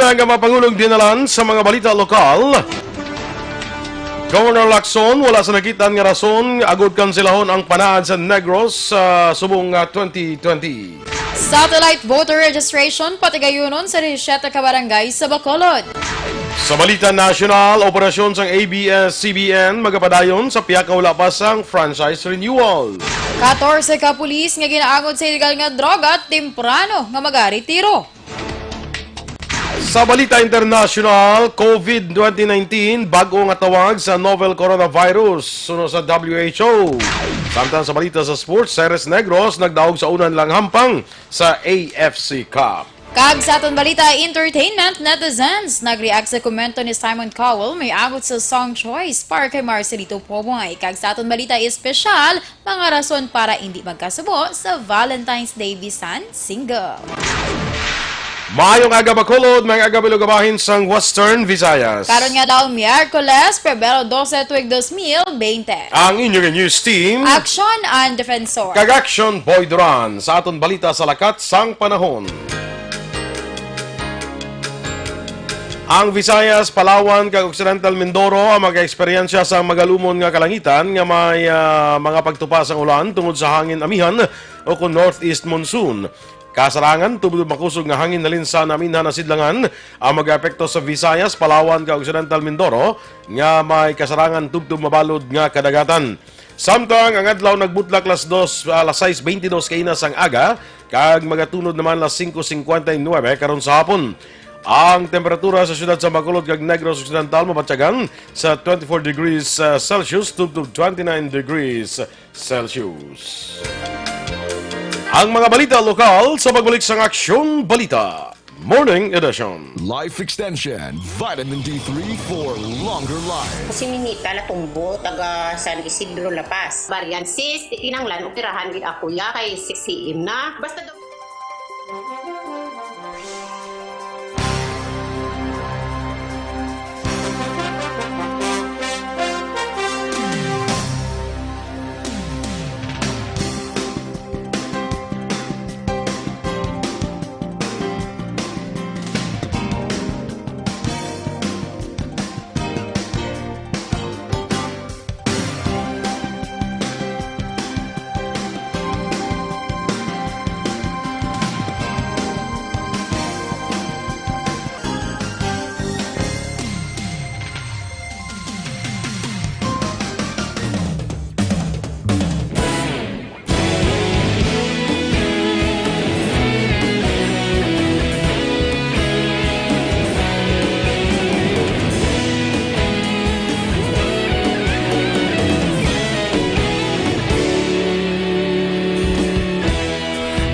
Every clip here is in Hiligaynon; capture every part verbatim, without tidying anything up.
Ang mga pangulong dinalan sa mga balita lokal. Governor Lacson, wala sa nakitaan nga rason agud kanselahon ang panaad sa Negros sa subong nga twenty twenty. Satellite voter registration patigayunon sa disisyete ka barangay sa Bacolod. Sa balita nasyonal, operasyon sang A B S C B N magapadayon sa pihak nga wala pa sang franchise renewal. Katorse ka pulis nga ginaangod sa illegal nga droga temprano nga magaretiro. Sa balita internasyonal, COVID twenty nineteen, bag-o nga tawag sa novel coronavirus, suno sa W H O. Samtang sa balita sa sports, Ceres Negros nagdaog sa una nilang hampang sa A F C Cup. Kag sa aton balita, entertainment, netizens nag-react sa komento ni Simon Cowell may angod sa song choice para kay Marcelito Poboy. Kag sa aton balita espesyal, mga rason para indi magkasubo sa Valentine's Day bisan single. Maayong aga, Bacolod, maayong aga, Bilog, bahin sang Western Visayas. Karon nga daw, Miyerkules, Pebrero dose, tuig dos mil bente. Ang inyong news team, Action and Defensor. Kag Action Boy Duran sa aton balita sa lakat sang panahon. Ang Visayas, Palawan, kag Occidental Mindoro ang mag-eksperyensya sang magalumon nga kalangitan nga may, ah, mga pagtupa sang ulan tungod sa hangin amihan o kon northeast monsoon. Kasarangan, tubtob makusog nga hangin halin sa naminhan nga sidlangan ang mag-aapekto sa Visayas, Palawan, kag Occidental Mindoro nga may kasarangan tubtob mabalod nga kadagatan. Samtang ang adlaw nagbutlak las dos, ah, las sais beintidos kaina sang aga, kag magatunod naman las singko singkwenta y nuebe karon sa hapon. Ang temperatura sa siyudad sa Bacolod kag Negros Occidental mabatyagan sa twenty-four degrees, ah, Celsius tubtob twenty-nine degrees Celsius. Ang mga balita lokal sa pagbalik sang Aksyon Balita. Morning Edition. Life Extension, Vitamin D three for longer life. Si Minita Latumbo, taga San Isidro, La Paz. Varian cyst, kinahanglan operahan gid ako ya kay six A M na. Basta daw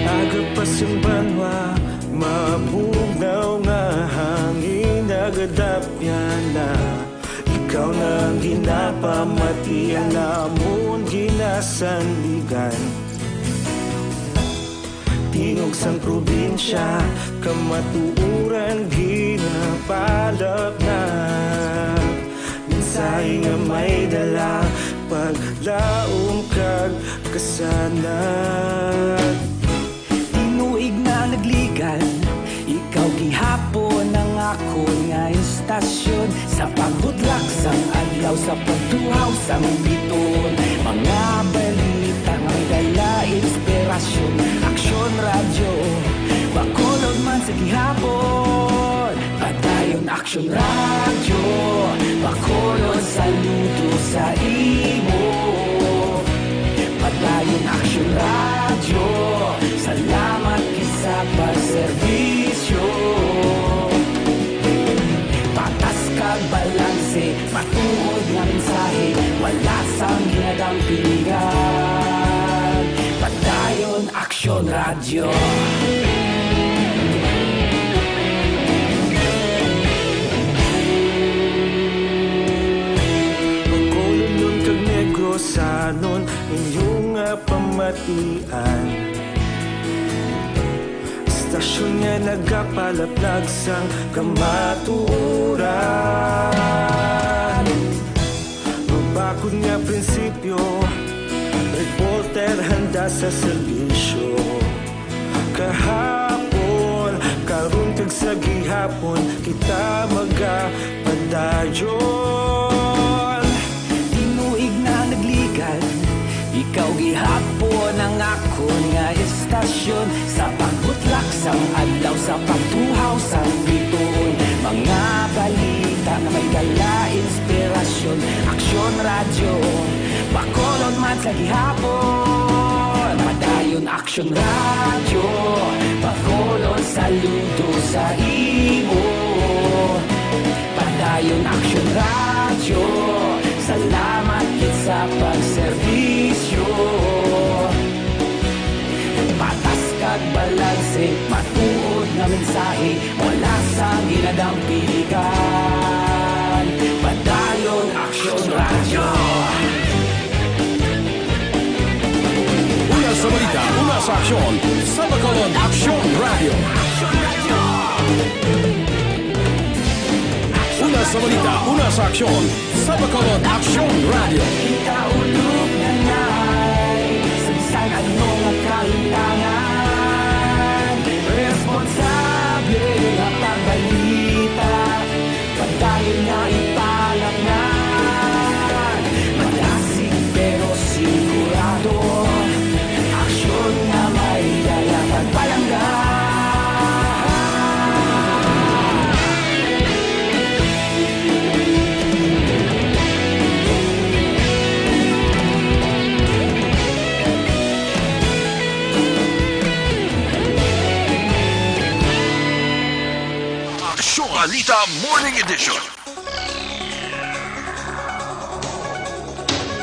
Aga pa sing banwa, mabugnaw nga hangin, nagadapyan na. Ikaw na ang ginapamati, ang amon ginasandigan. Tingog sang probinsya, kamatuoran ginapalapnag. Mensahe nga may dala, paglaom kag kasanag. Tinuig na nagligan, ikaw gihapon ang akon nga istasyon. Sa pagbutlak sang adlaw, sa pagtuhaw sang biton, mga balita may dala inspirasyon. Aksyon Radyo, Bacolod man sa gihapon. Padayon Aksyon Radyo, Bacolod, saludo sa imo. Padayon Aksyon Radyo, salamat gid sa pagserbisyo. Patas kag balanse, matuod nga mensahe, wala sang ginadampingan. Padayon Aksyon Radyo. Bacolodnon kag Negrosanon, inyo nga pamatian. Istasyon nga nagapalaplag sang kamatuoran. Mabakod nga prinsipyo, reporter handa sa serbisyo. Kahapon, karon, kag Sa gihapon kita magapadayon. Tinuig na nagligad, ikaw gihapon ang akon nga estasyon. Sa pagbutlak sang adlaw, sa pagtuhaw sang bituon, mga balita nga may dala inspirasyon. Aksyon Radyo, Bacolod man sa gihapon. Padayon Aksyon Radyo, Bacolod, saludo sa imo. Padayon Aksyon Radyo, salamat gid sa pagserbisyo. Patas kag balanse, matuod nga mensahe, wala sang ginadampigan. Padayon Aksyon Radyo. Una sa balita, una sa aksyon, sa Bacolod Aksyon Radyo. Una sa balita, una sa aksyon, sa Bacolod Aksyon Radyo. Ikaulog na nay, sa ano nga kahitangan, responsable nga pagbalita. Padayon nga ipalaknag, madasig pero sigurado. Aksyon nga may dala pagpalangga. Aksyon Balita Morning Edition.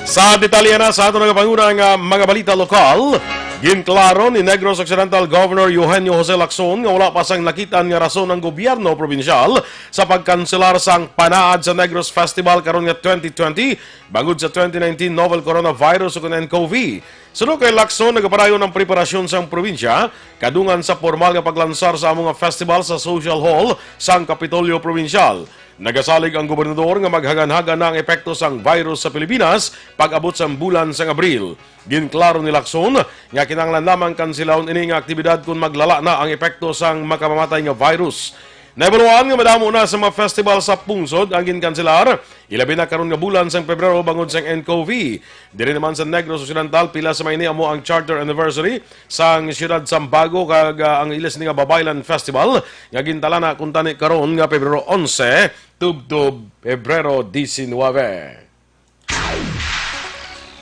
Sa detalye na sa aton nga panguna nga mga balita lokal, ginklaro ni Negros Occidental Governor Eugenio Jose Lacson nga wala pa sang nakitaan nga rason ang gobyerno probinsyal sa pagkanselar sang panaad sa Negros Festival karon nga twenty twenty bangod sa twenty nineteen novel coronavirus ukon N C O V. Suno kay Lacson, nagapadayon ang preparasyon sang probinsya kadungan sa pormal nga paglansar sa amo nga festival sa Social Hall sang Kapitolyo Probinsyal. Nagasalig ang gobernador nga maghaganhagan na ang epekto sang virus sa Pilipinas pag-abot sang bulan sang Abril. Ginklaro ni Lacson nga kinahanglan lamang kansilahon ini nga aktibidad kon maglala na ang epekto sang makamamatay nga virus. Nahibaluan nga madamo na sa mga festival sa pungsod ang ginkanselar, ilabi na karon nga bulan sang Pebrero bangod sang N C O V. Diri naman sa Negros Occidental, pila sa mga ini amo ang charter anniversary sang siyudad Sambago kag, ah, ang ilis ni nga Babaylan Festival nga gintalana kuntani karon nga Pebrero onse tubtob Pebrero diecinuebe.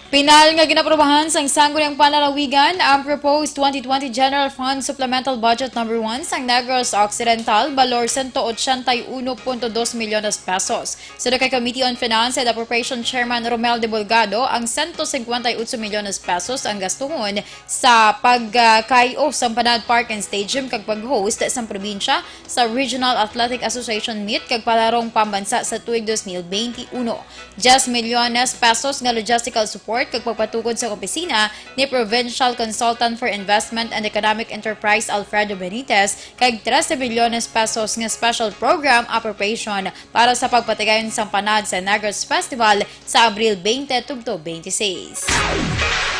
Pinal nga ginaprobahan sang Sangguniang Panlalawigan ang proposed twenty twenty General Fund Supplemental Budget Number One sang Negros Occidental, balor sento ochenta y uno punto dos milyones pesos. Suno kay Committee on Finance and Appropriation Chairman Romel de Bolgado, ang sento singkwenta y otso milyones pesos ang gastungon sa pagkay-o sang Panad Park and Stadium kag pag-host sang probinsya sa Regional Athletic Association Meet kag Palarong Pambansa sa tuig dos mil benti uno. Diyes milyones pesos nga logistical support kag pagpatukod sa opisina ni Provincial Consultant for Investment and Economic Enterprise Alfredo Benitez kag trese milyones pesos nga special program appropriation para sa pagpatigayon sang Panad sa Negros Festival sa Abril twenty tubtob twenty-six.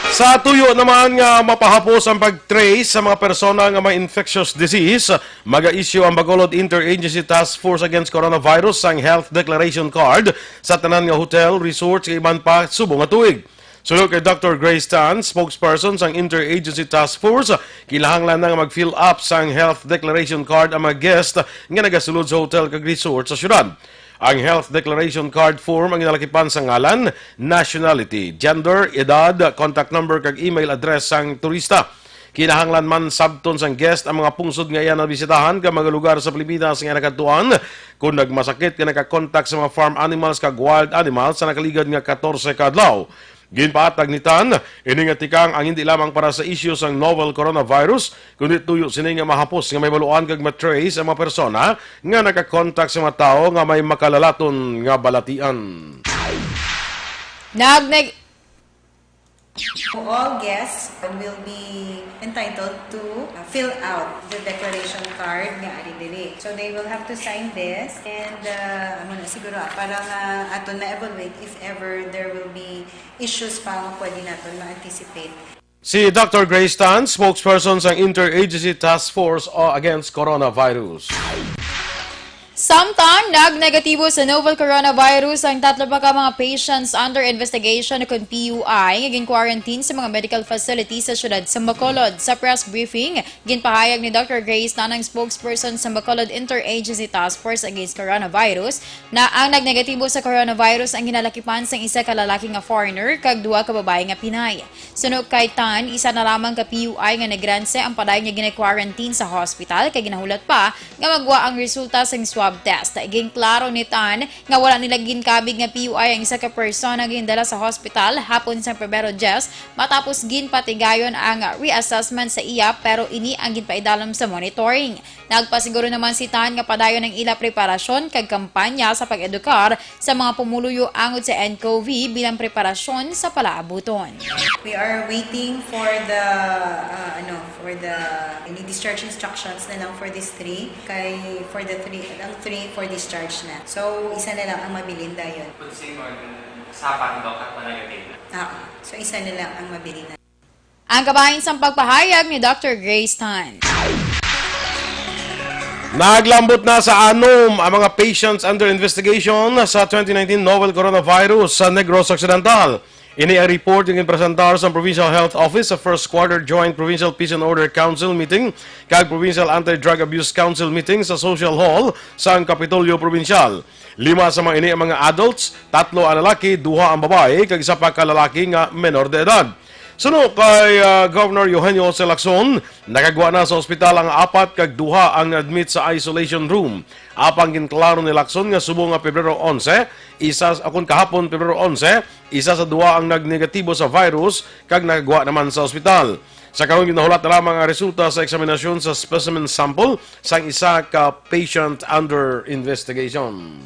Sa tuyo naman nga mapahapos ang pag-trace sa mga persona nga may infectious disease, mag-issue ang Bacolod Interagency Task Force Against Coronavirus sang health declaration card sa tanan nga hotel, resort, kag iban pa subong nga tuig. Suno kay Doctor Grace Tan, spokesperson sang Interagency Task Force, kinahanglan na nga mag-fill up sang health declaration card ang mga guest nga nagasulod sa hotel kag resort sa syudad. Ang health declaration card form ang ginalakipan sa ngalan, nationality, gender, edad, contact number, kag email address sang turista. Kinahanglan man sabton sang guest ang mga pungsod nga iya nabisitahan kag mga lugar sa Pilipinas nga nakadtuan, kung nagmasakit nga nakakontak sa mga farm animals kag wild animals sa nakaligad nga katorse ka adlaw. Ginpahatag ni Tan, ini nga tikang ang hindi lamang para sa isyu sang novel coronavirus, kundi tuyo sini nga mahapos nga mahibaluan kag matrace ang mga persona nga nakakontak sa mga tawo nga may makalalaton nga balatian. Nag-, nag- All guests will be entitled to, uh, fill out the declaration card nga ari diri. So they will have to sign this and, uh, amo na siguro, ah, para nga aton na-evaluate if ever there will be issues pa nga pwede naton ma-anticipate. Si Doctor Grace Tan, spokesperson sang Interagency Task Force, uh, Against Coronavirus. Samtang nagnegatibo sa novel coronavirus ang tatlo pa ka mga patients under investigation o kon P U I nga gin-quarantine sa mga medical facility sa siyudad sa Bacolod. Sa press briefing, ginpahayag ni Doctor Grace Tan, ang spokesperson sa Bacolod Interagency Task Force Against Coronavirus, na ang nagnegatibo sa coronavirus ang ginalakipan sang isa ka lalaki nga foreigner kag duha ka babayi nga Pinay. Suno kay Tan, isa na lamang ka P U I nga nagrense ang padayon nga gina-quarantine sa hospital kay ginahulat pa nga magwa ang resulta sang swab test. Ginklaro ni Tan nga wala nila ginkabig nga P U I ang isa ka persona nga gindala sa hospital hapon sang Pebrero diyes matapos ginpatigayon ang reassessment sa iya, pero ini ang ginpaidalom sa monitoring. Nagpasiguro naman si Tan nga padayon ang ila preparasyon kag kampanya sa pag-edukar sa mga pumuluyo angod sa nCoV bilang preparasyon sa palaabuton. We are waiting for the, uh, ano, for the, any discharge instructions na lang for these three. Kay for the three, ang three for discharge na. So, isa na lang ang mabilin dayon. Put same or sapa ang dokat na negative na. Oo. So, isa na lang ang mabilin na. Ang kabahin sang pagpahayag ni Doctor Grace Tan. Naglambot na sa anom ang mga patients under investigation sa twenty nineteen novel coronavirus sa Negros Occidental. Ini ang report nga ginpresentar sa Provincial Health Office sa first quarter Joint Provincial Peace and Order Council meeting kag Provincial Anti-Drug Abuse Council meeting sa Social Hall sang Kapitolyo Probinsyal. Lima sa mga ini ang mga adults, tatlo ang lalaki, duha ang babayi, kag isa pa ka lalaki nga menor de edad. Suno kay, ah, Governor Eugenio Jose Lacson, nakagwa na sa ospital ang apat kag duha ang na-admit sa isolation room. Apang ginklaro ni Lacson nga subong nga Pebrero onse, isa, akon kahapon, Pebrero onse, isa sa duha ang nagnegatibo sa virus kag nakagwa naman sa ospital. Sa karon, ginahulat na lamang ang resulta sa eksaminasyon sa specimen sample sang isa ka patient under investigation.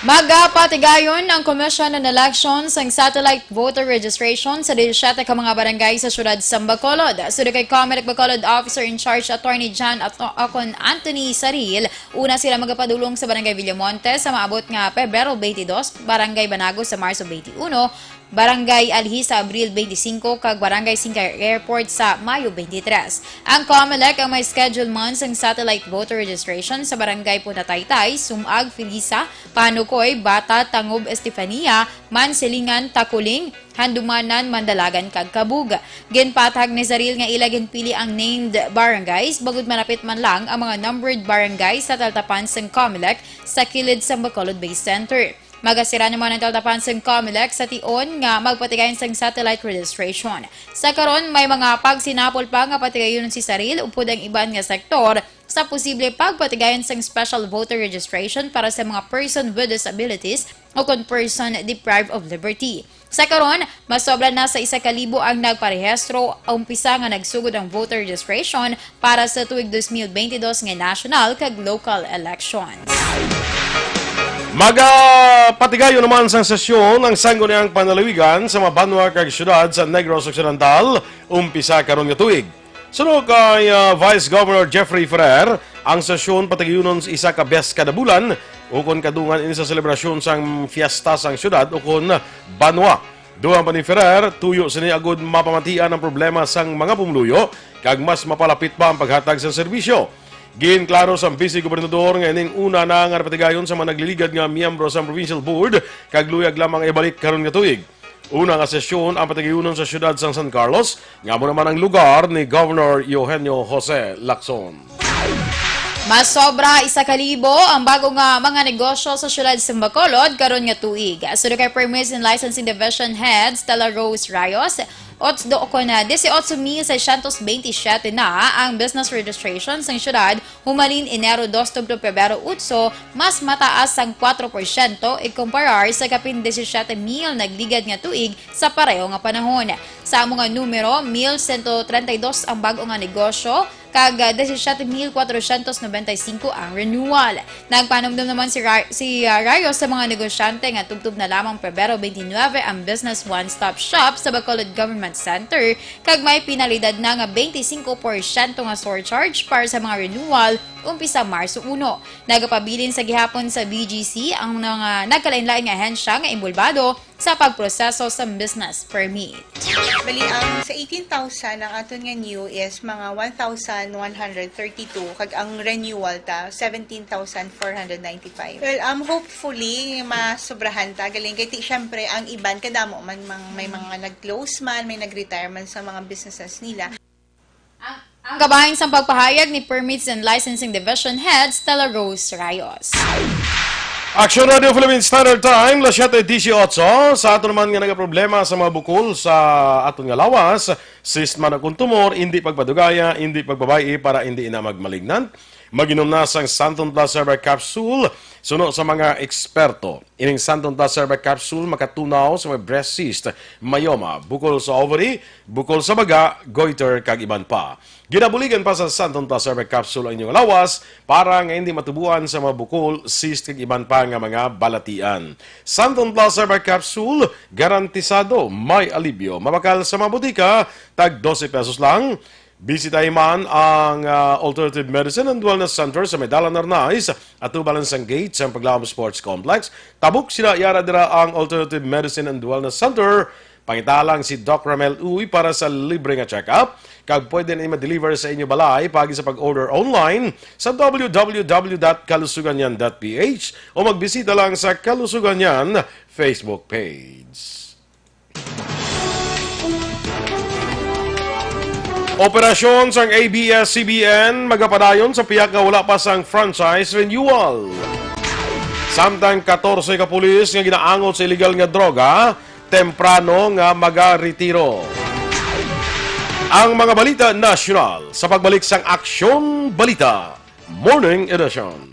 Magapatigayon ang Commission on Elections ang satellite voter registration sa disisyete ka mga barangay sa siyudad sa Bacolod. Suno kay Comelec Bacolod Officer in Charge Attorney John Ato-, Acon Anthony Saril, una sila magapadulong sa Barangay Villamonte sa maabot nga Pebrero twenty-two, Barangay Banago sa Marso twenty-one, Barangay Alhi sa Abril twenty-five, kag Barangay Singkay Airport sa Mayo twenty-three. Ang Comelec ang may schedule man sang satellite voter registration sa Barangay Punta Taytay, Sumag, Felisa, Panukoy, Bata, Tangub, Estefania, Mansilingan, Taculing, Handumanan, Mandalagan, kag Cabug. Ginpatag ni Zaril nga ila ginpili ang named barangays, bangod malapit man lang ang mga numbered barangays sa taltapan sang Comelec sa kilid sang Bacolod Base Center. Magasira naman ang taltapan sang Comelec sa tion nga magpatigayon sang satellite registration. Sa karon, may mga pagsinapol pa nga patigayon si Zaril upod ang iban nga sektor sa posible pagpatigayon sang special voter registration para sa mga person with disabilities o kon person deprived of liberty. Sa karon, masobra na sa isa ka libo ang nagparehistro, umpisa nga nagsugod ang voter registration para sa tuig dos mil bentidós nga national kag local elections. Magapatigayon naman sang sesyon ang Sangguniang Panlalawigan sa mga banwa kag syudad sa Negros Occidental, umpisa karon nga tuig. Suno kay, ah, Vice Governor Jeffrey Ferrer, ang sesyon patigayunon sa isa ka bes kada bulan, ukon kadungan ini sa selebrasyon sang fiesta sang syudad ukon banwa. Dugang pa ni Ferrer, tuyo sini agud mapamatian ang problema sang mga pumuluyo kag mas mapalapit pa ang paghatag sang serbisyo. Ginklaro sang Vice Gobernador nga ining una na nga napatigayon sa mga nagliligad nga miyembro sang Provincial Board kag luyag lamang ibalik karon nga tuig. Una nga sesyon ang patigayunon sa siyudad sang San Carlos, nga amo naman ang lugar ni Governor Eugenio Jose Lacson. Masobra isa ka libo ang bago nga mga negosyo sa siyudad sa Bacolod karon nga tuig. Suno kay Permits and Licensing Division Head Stella Rose Rayos, ots-, do-, kon, ah, dieciocho mil seiscientos veintisiete na ang business registration sang siyudad humalin Enero dos tubtob Pebrero otso, mas mataas sang kuwatro porsyento ikumparar sa kapin diecisiete mil nagligad nga tuig sa pareho nga panahon. Sa amo nga numero, mil sento treinta y dos ang bag-o nga negosyo, kag, ah, diecisiete mil cuatrocientos noventa y cinco ang renewal. Nagpanumdom naman si Ra-, si, ah, Rayos sa mga negosyante nga tubtob na lamang Pebrero twenty-nine ang Business One Stop Shop sa Bacolod Government Center, kag may penalidad na nga twenty-cinco porsyento nga surcharge para sa mga renewal umpisa Marso uno. Nagapabilin sa gihapon sa B G C ang mga nagkalainlain nga ahensya nga inbolbado sa pagproseso sa business permit. Bali, ang sa eighteen thousand, ang aton nga new is mga one thousand one hundred thirty-two, kag ang renewal ta, seventeen thousand four hundred ninety-five. Well, um, hopefully, masobrahan ta. Galing kay, ti-, syempre, ang iban, kadamo man, mang-, may mga nag-close man, may nag-retire man sa mga businesses nila. Ang, ang kabahin sang pagpahayag ni Permits and Licensing Division Head Stella Rose Rayos. Action Radio Philippine Standard Time, las siete dieciocho. Sa ato naman nga nagaproblema sa mga bukol sa aton nga lawas, cyst man o kon tumor, hindi pagpadugaya, hindi pagbabayi para hindi ina magmalignant. Mag-inom na sang Santon Plus Herbal Capsule, suno sa mga eksperto. Ining Santon Plus Herbal Capsule makatunaw sa mga breast cyst, myoma, bukol sa ovary, bukol sa baga, goiter, kag iban pa. Ginabuligan pa sa Santon Plus Herbal Capsule ang inyong lawas para nga hindi matubuan sa mga bukol, cyst, kag iban pa nga mga balatian. Santon Plus Herbal Capsule, garantisado may alibyo. Mabakal sa mga butika, tag dose pesos lang. Bisitahi man ang, ah, Alternative Medicine and Wellness Center sa may Dalan Arnaiz, atubang sang gate sang Paglaom Sports Complex. Tabok sila, yara dira ang Alternative Medicine and Wellness Center. Pangita lang si Doc Ramel Uy para sa libre nga check-up, kag pwede na ma-deliver sa inyo balay paagi sa pag-order online sa w w w dot kalusuganyan dot p h o magbisita lang sa Kalusuganyan Facebook page. Operasyon sang A B S C B N magapadayon sa pihak nga wala pa sang franchise renewal. Samtang katorse ka pulis nga ginaangot sa iligal nga droga, temprano nga magaretiro. Ang mga balita nasyonal sa pagbalik sang Aksyon Balita Morning Edition.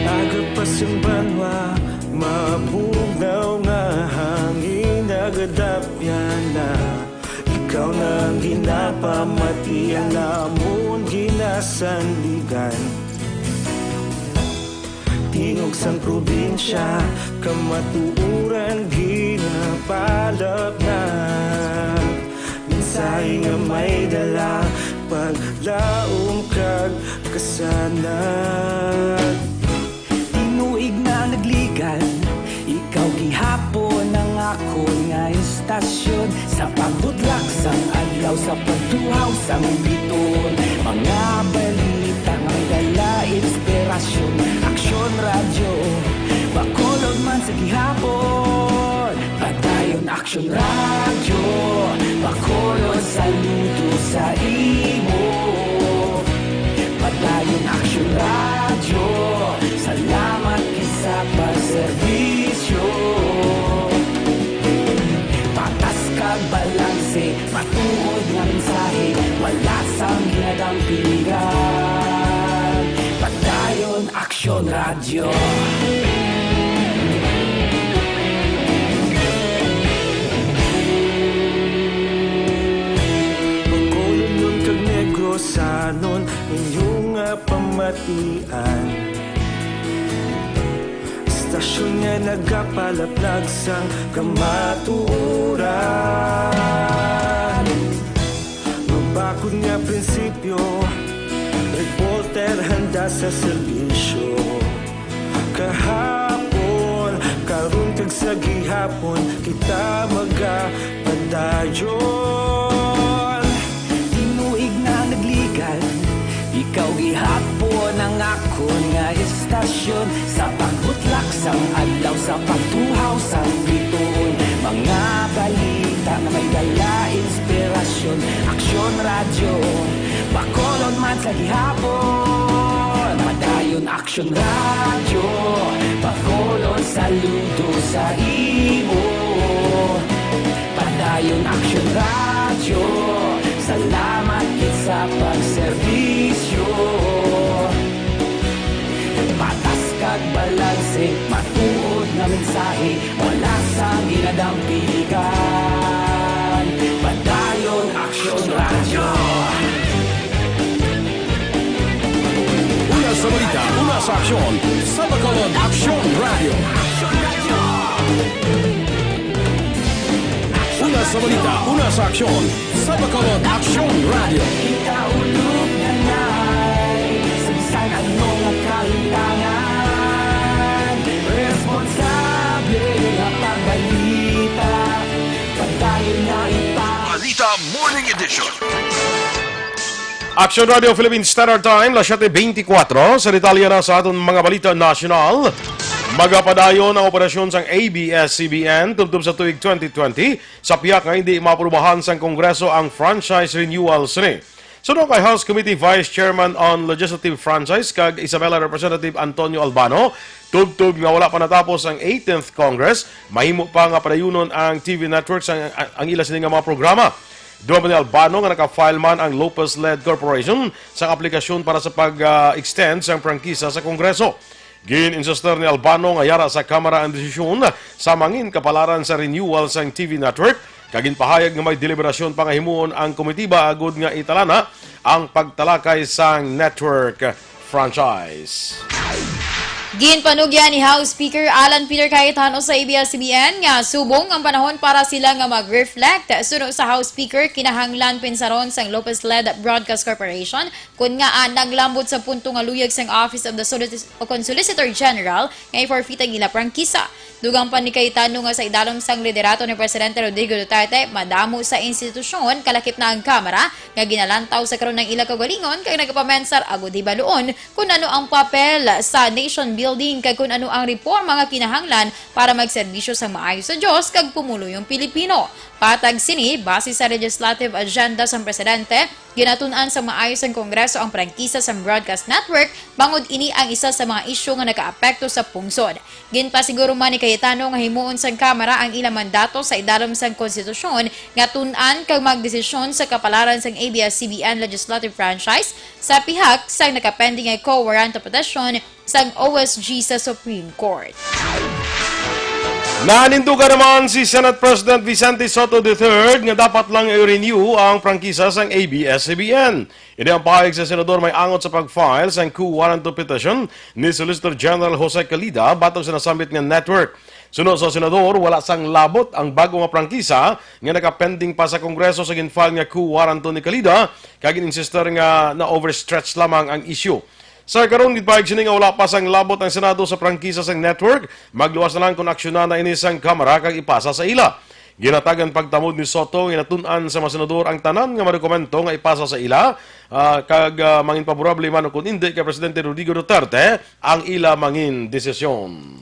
Aga pa sing banwa, mabugnaw nga hangin nagadapyan na. Ikaw na ang ginapamati, ang amon ginasandigan. Tingog sang probinsya, kamatuoran ginapalapnag. Mensahe nga may dala, paglaom kag kasanag. Tinuig na ang nagligan, ikaw gihapon ang akon nga istasyon. Sa pagbutlak sang adlaw, sa pagduhaw sang biton, mga balita nga may dala inspirasyon. Aksyon Radyo Bacolod man sa gihapon. Padayon Aksyon Radyo Bacolod, saludo sa imo. Padayon Aksyon Radyo, salamat gid sa pagserbisyo. Patas kag balanse, matuod nga mensahe, wala sang ginadampingan. Padayon Aksyon Radyo. Bacolodnon kag Negrosanon, inyo nga pamatian. Istasyon nga nagapalaplag sang kamatuoran. Mabakod nga prinsipyo, reporter handa sa serbisyo. Kahapon, Karon kag sa gihapon kita magapadayon. Tinuig na ang nagligad, ikaw gihapon ang akon nga istasyon. Sa pagbutlak sang adlaw, sa pagtuhaw sang bituon, mga balita nga may dala inspirasyon. Aksyon Radyo, Bacolod man sa gihapon. Padayon Aksyon Radyo, Bacolod, saludo sa imo. Padayon Aksyon Radyo, salamat gid sa pagserbisyo. Patas kag balanse, matuod nga mensahe, wala sang ginadampigan. Padayon Aksyon Radyo. Una sa balita, una sa aksyon, sa Bacolod Aksyon Radyo. Una sa balita, una sa aksyon, sa Bacolod Aksyon Radyo. Kita ulog na nay, sa bisan ano nga kahitangan, responsable nga pagbalita, padayon na ipa- Balita Morning Edition. Aksyon Radio Philippine Standard Time, las siete veinticuatro. Sa detalye na sa aton mga balita nasyonal, magapadayon ang operasyon sang A B S C B N tubtob sa tuig twenty twenty, sa pihak nga hindi maaprubahan sang Kongreso ang franchise renewal sini. Suno kay House Committee Vice Chairman on Legislative Franchise kag Isabela Representative Antonio Albano, tubtob nga wala pa natapos ang eighteenth Congress, mahimo pa nga padayunon ang T V networks ang, ang ila sini nga mga programa. Dugang pa ni Albano nga naka-file man ang Lopez-led corporation sang aplikasyon para sa pag-extend sang prangkisa sa Kongreso. Gin-insister ni Albano nga yara sa Kamara ang desisyon sa mangin kapalaran sa renewal sang T V network, kag ginpahayag nga may deliberasyon pa nga himuon ang komitiba agud nga italana ang pagtalakay sang network franchise. Ginpanugyan ni House Speaker Alan Peter Cayetano sa A B S C B N nga subong ang panahon para sila nga mag-reflect. Suno sa House Speaker, kinahanglan pensaron sang Lopez-led Broadcast Corporation kon ngaa naglambot sa punto nga luyag sang Office of the Solici-, o kon Solicitor General nga i-forfeit ang ila prangkisa. Dugang pa ni Cayetano nga sa idalom sang liderato ni Presidente Rodrigo Duterte, madamo sa institusyon, kalakip na ang Kamara, nga ginalantaw sa karon ang ila kaugalingon kag nagapamensar agud hibaluon kon ano ang papel sa nation building kag kon ano ang reporma nga kinahanglan para magserbisyo sa maayo sa Dios kag pumuluyong Pilipino. Patag sini, base sa legislative agenda sang presidente, ginatun-an sa maayo sang Kongreso ang prangkisa sang broadcast network, bangod ini ang isa sa mga isyu nga nagaapekto sa pungsod. Ginpasiguro man ni Cayetano nga himuon sang Kamara ang ila mandato sa idalom sang konstitusyon nga tun-an kag magdesisyon sa kapalaran sang A B S C B N legislative franchise sa pihak sang nakapending nga quo warranto petition sang O S G sa Supreme Court. Nanindugan naman si Senate President Vicente Sotto the third nga dapat lang i-renew ang prangkisa sang A B S C B N. Ini ang pahayag sa senador may angot sa pag-file sang quo warranto petition ni Solicitor General Jose Calida batok sa nasambit nga network. Suno sa senador, wala sang labot ang bag-o nga prangkisa nga nakapending pa sa Kongreso sa gin-file nga quo warranto ni Calida, kag gin-insister nga na-overstretch lamang ang isyu. Sa karon, gipahayag sini nga wala pa sang labot ang Senado sa prangkisa sang network, magluwas na lang kon aksyonan na ini sang Kamara kag ipasa sa ila. Ginhatagan pagtamod ni Sotto nga natun-an sa mga senador ang tanan nga mga dokumento nga ipasa sa ila, ah, kag, ah, mangin paborable man o kon indi kay Presidente Rodrigo Duterte ang ila mangin desisyon.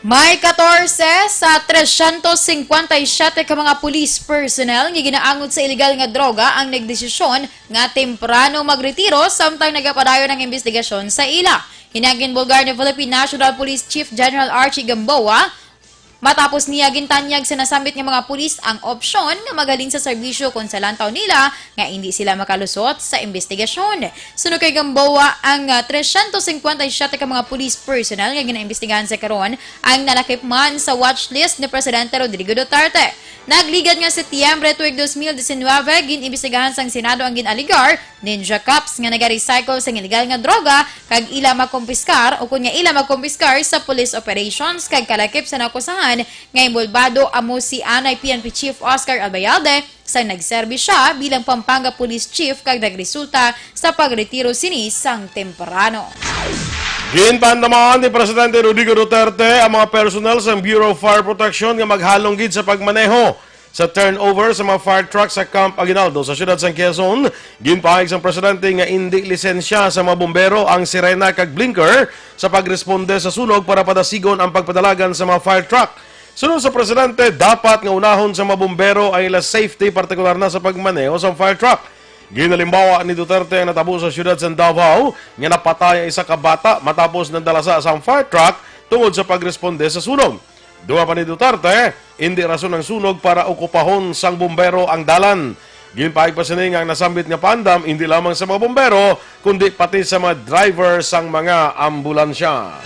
May katorse sa trescientos cincuenta y siete ka mga police personnel nga ginaangot sa iligal nga droga ang nagdesisyon nga temprano magretiro samtang nagapadayon ang imbestigasyon sa ila. Ini ang ginbulgar ni Philippine National Police Chief General Archie Gamboa matapos niya gintanyag sa nasambit nga mga pulis ang opsyon nga maghalin sa serbisyo kon sa lantaw nila nga indi sila makalusot sa imbestigasyon. Suno kay Gamboa, ang, ah, trescientos cincuenta y siete ka mga police personnel nga ginaimbestigahan sa karon ang nalakip man sa watch list ni Presidente Rodrigo Duterte. Nagligad nga Setyembre tuig dos mil diecinuebe, gin-imbestigahan sang Senado ang gin-alegar ninja cops nga nagarecycle sang iligal nga droga kag ila makumpiskar o kon nga ila makumpiskar sa police operations kag kalakip sa nakusahan nga inbolbado amo si anay P N P Chief Oscar Albayalde sang nagserbi siya bilang Pampanga Police Chief kag nagresulta sa pagretiro sini sang temprano. Ginpaandaman ni Presidente Rodrigo Duterte ang mga personnel sa Bureau of Fire Protection nga maghalong gid sa pagmaneho sa turnover sa mga fire truck sa Camp Aguinaldo sa siyudad sang Quezon. Ginpahayag sang presidente nga indi lisensya sa mga bumbero ang sirena kag blinker sa pagresponde sa sunog para padasigon ang pagpadalagan sa mga fire truck. Suno sa presidente, dapat nga unahon sa mga bumbero ang ila safety, partikular na sa pagmaneho sa fire truck. Ginalimbawa ni Duterte ang natabo sa siyudad sa Davao nga napatay ang isa ka bata matapos nadalasa sang fire truck tungod sa pagresponde sa sunog. Duha pa ni Duterte, hindi rason ang sunog para okupahon sang bumbero ang dalan. Ginpahayag pa sini nga ang nasambit nga paandam hindi lamang sa mga bumbero, kundi pati sa mga driver sang mga ambulansya.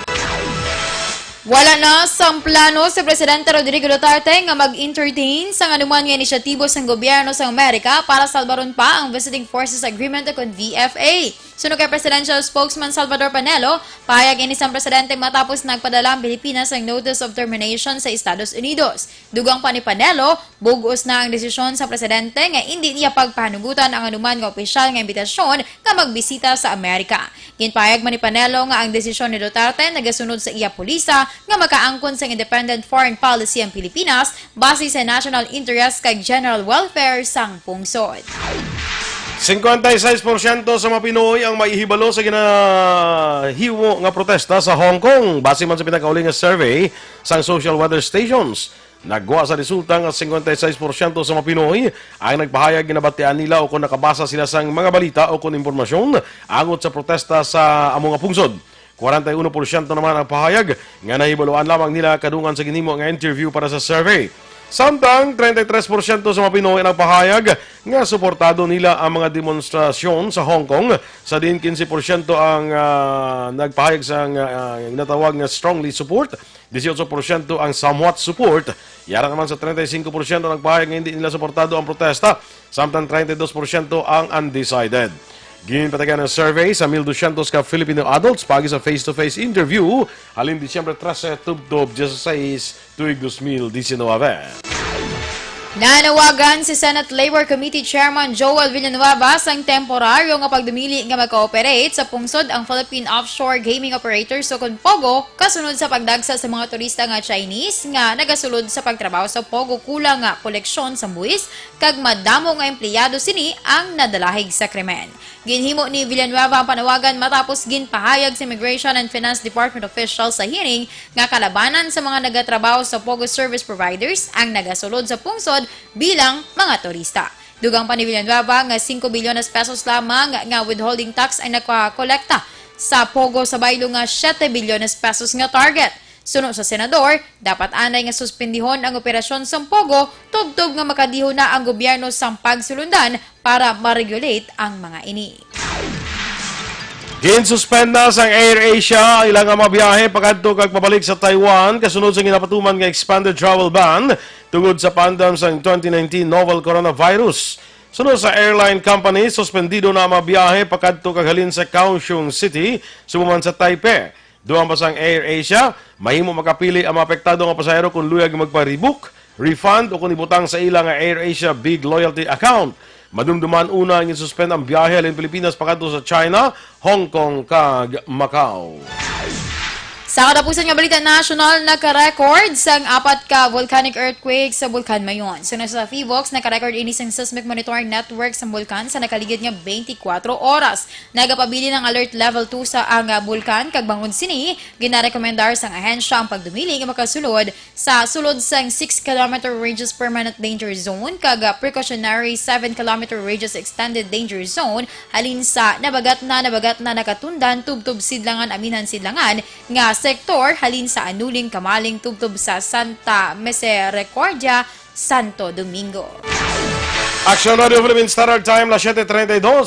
Wala na sang plano si Presidente Rodrigo Duterte nga mag-entertain sang anuman nga inisyatibo sang gobyerno sang Amerika para salbaron pa ang Visiting Forces Agreement o kon V F A. Suno kay Presidential Spokesman Salvador Panelo, pahayag ini sang presidente matapos nagpadala ang Pilipinas sang Notice of Termination sa Estados Unidos. Dugang pa ni Panelo, bug-os na ang desisyon sa presidente nga indi niya pagpahanugutan ang anuman nga opisyal nga imbitasyon nga magbisita sa Amerika. Ginpahayag man ni Panelo nga ang desisyon ni Duterte nagasunod sa iya pulisa nga makaangkon sang independent foreign policy ang Pilipinas base sa national interest kag general welfare sang pungsod. Cincuenta y seis por ciento sa mga Pinoy ang mahibalo sa ginahimo nga protesta sa Hong Kong, base man sa pinakauli nga survey sang Social Weather Stations. Nagwa sa resulta nga cincuenta y seis por ciento sa mga Pinoy ang nagpahayag nga nabatian nila o kon nakabasa sila sang mga balita o kon impormasyon angot sa protesta sa amo nga pungsod. Kwarenta y uno por ciento naman ang pahayag nga nahibaluan lamang nila kadungan sa ginhimo nga interview para sa survey. Samtang treinta y tres por ciento sa mga Pinoy ang nagpahayag nga suportado nila ang mga demonstrasyon sa Hong Kong, sa diin quince por ciento ang ah, nagpahayag sa ah, ginatawag nga strongly support, dieciocho por ciento ang somewhat support, yara naman sa treinta y cinco por ciento nagpahayag nga hindi nila suportado ang protesta, samtang treinta y dos por ciento ang undecided. Ginpatagan ang survey sa mil doscientos ka Filipino adults paagi sa face-to-face interview halin Disyembre trese tubtob dieciséis tuig dos mil diecinuebe. Nanawagan si Senate Labor Committee Chairman Joel Villanueva sang temporaryo nga pagdumili nga mag-cooperate sa pungsod ang Philippine Offshore Gaming Operators o kon POGO kasunod sa pagdagsa sa mga turista nga Chinese nga nagasulod sa pagtrabaho sa POGO. Kulang nga koleksyon sa buwis kag madamo nga empleyado sini ang nadalahig sa krimen. Ginhimo ni Villanueva ang panawagan matapos ginpahayag sa Immigration and Finance Department official sa hearing nga kalabanan sa mga nagatrabaho sa POGO service providers ang nagasulod sa pungsod bilang mga turista. Dugang pa ni Villanueva nga singko bilyones pesos lamang nga withholding tax ang nakakolekta sa POGO sa baylo nga siyete bilyones pesos nga target. Suno sa senador, dapat anay nga suspendihon ang operasyon sang POGO tubtob nga makadiho na ang gobyerno sang pagsulundan para ma-regulate ang mga ini. Ginsuspend na sang AirAsia ang ilang mga biyahe pakadto kag pabalik sa Taiwan kasunod sa ginapatuman nga expanded travel ban tungod sa pandam sang twenty nineteen novel coronavirus. Sunod sa airline company, suspendido na ang mga biyahe pakadto kag halin sa Kaohsiung City, subo man sa Taipei. Dugang pa sang AirAsia, mahimo makapili ang mga apektado nga pasahero kon luyag magpa-rebook, refund o kon ibutang sa ila nga AirAsia Big Loyalty account. Madumduman una nga suspend ang biyahe halin Pilipinas pakadto sa China, Hong Kong kag Macau. Sa katapusan nga balita nasyonal, naka-record sang apat ka volcanic earthquake sa Bulkan Mayon. Suno sa PHIVOLCS, naka-record ini sang Seismic Monitoring Network sa bulkan sa nakaligid nga twenty-four oras. Nagapabilin ang alert level two sa ang ah, bulkan kag bangod sini, ginarekomendar sang ahensya ang pagdumili nga makasulod sa sulod sang six kilometer radius permanent danger zone kag ah, precautionary seven kilometer radius extended danger zone halin sa Nabagatna, Nabagatna, Nakatundan, Tubtob, Sidlangan, Aminhan, Sidlangan nga sektor halin sa Anuling, Kamaling, Tubtob sa Santa Misericordia, Santo Domingo. Action Radio Philippine Standard Time, las siete treinta y dos.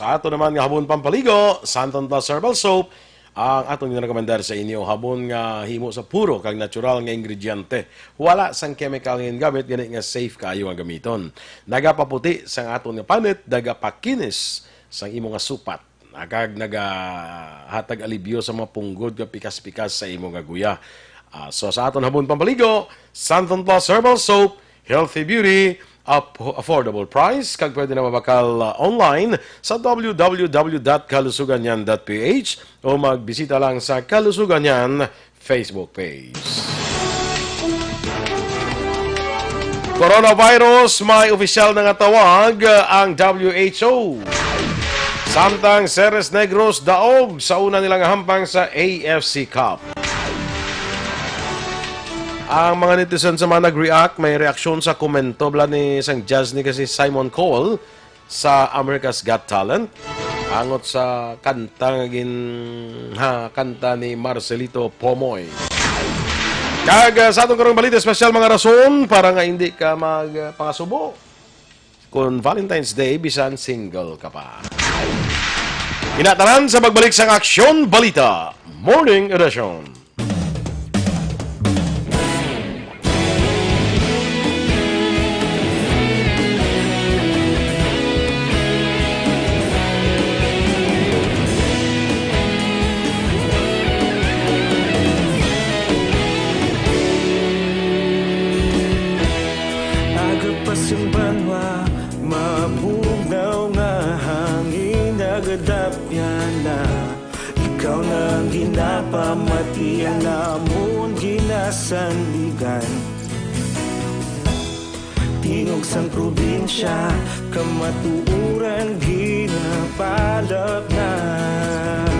Sa ato naman nga habon pampaligo, Santon Plus Herbal Soap, ang aton ginarekomendar sa inyo, habon nga himo sa puro kag natural nga ingrediente. Wala sang chemical nga gingamit, gani nga safe kaayo nga gamiton. Nagapaputi sang aton nga panit, nagapakinis sang imo nga supat, kag nagahatag alibyo sa mga punggod nga pikas-pikas sa imo nga guya. Ah, so sa aton habon pampaligo, Santon Plus Herbal Soap, Healthy Beauty, ap-, affordable price, kag pwede na mabakal, uh, online sa w w w dot kalusuganyan dot p h o magbisita lang sa Kalusuganyan Facebook page. Coronavirus, may opisyal na nga tawag, uh, ang W H O. Samtang Ceres Negros daog sa una nila nga hampang sa A F C Cup. Ang mga netizen sa mga nag-react, may reaksyon sa komento bala ni sang judge ni kasi Simon Cowell sa America's Got Talent, angot sa kanta nga gin-, ha, kanta ni Marcelito Pomoy. Kag, ah, sa atong karong balita espesyal, mga rason para nga hindi ka magpangasubo kon Valentine's Day bisan single ka pa. Inatanan sa pagbalik sang Aksyon Balita Morning Edition. Aga pa sing banwa, mabugnaw nga hangin nagadapyan na. Ikaw na ang ginapamatian namon ginasandigan. Tingog sang probinsya, kamatuoran ginapalapnag.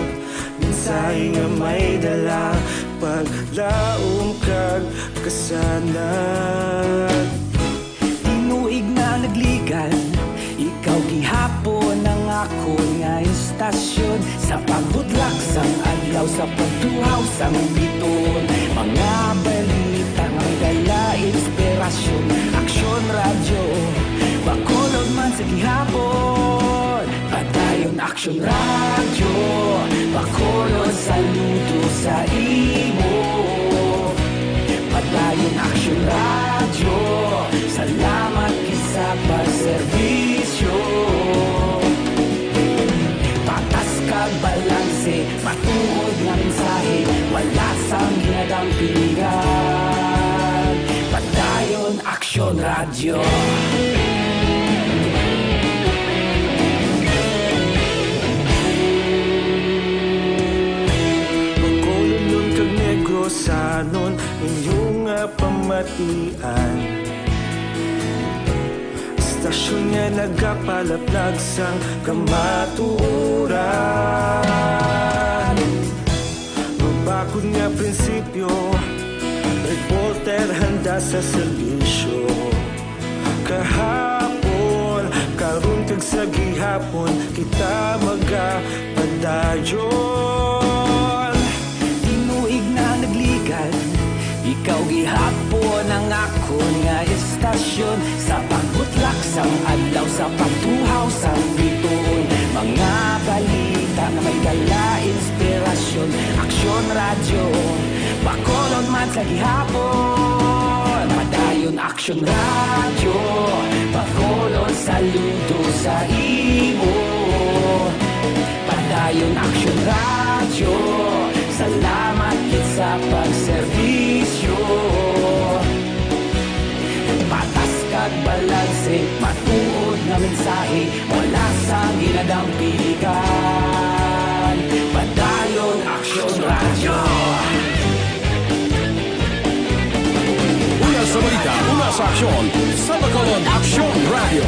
Mensahe nga may dala, paglaom kag kasanag. Tinuig na nagligan, ikaw gihapon ang akon nga istasyon. Sa pagbutlak sang adlaw, sa pagtuhaw sang bituon, mga balita nga may dala inspirasyon. Aksyon Radyo, Bacolod man sa gihapon. Padayon Aksyon Radyo, Bacolod, saludo sa imo. Padayon Aksyon Radyo, salamat gid sa pagserbisyo. Patas kag balanse, matuod nga mensahe, wala sang ginadampingan. Padayon Aksyon Radyo. Bacolodnon kag Negrosanon, inyo nga pamatian. Istasyon nga nagapalaplag sang kamatuoran. Mabakod nga prinsipyo, reporter handa sa serbisyo. Kahapon, karon kag sa gihapon, kita magapadayon. Tinuig na nagligan, ikaw gihapon ang akon nga istasyon. Sa pagbutlak sang adlaw, sa pagtuhaw sang bituon, mga balita nga may dala inspirasyon. Aksyon Radyo, Bacolod man sa gihapon. Padayon Aksyon Radyo, Bacolod, saludo sa imo. Padayon Aksyon Radyo, salamat gid sa pagserbisyo. Patas kag balanse, matuod nga mensahe, wala sang ginadampingan. Padayon Aksyon Radyo. Una sa balita, una sa aksyon, sa Bacolod Aksyon Radyo.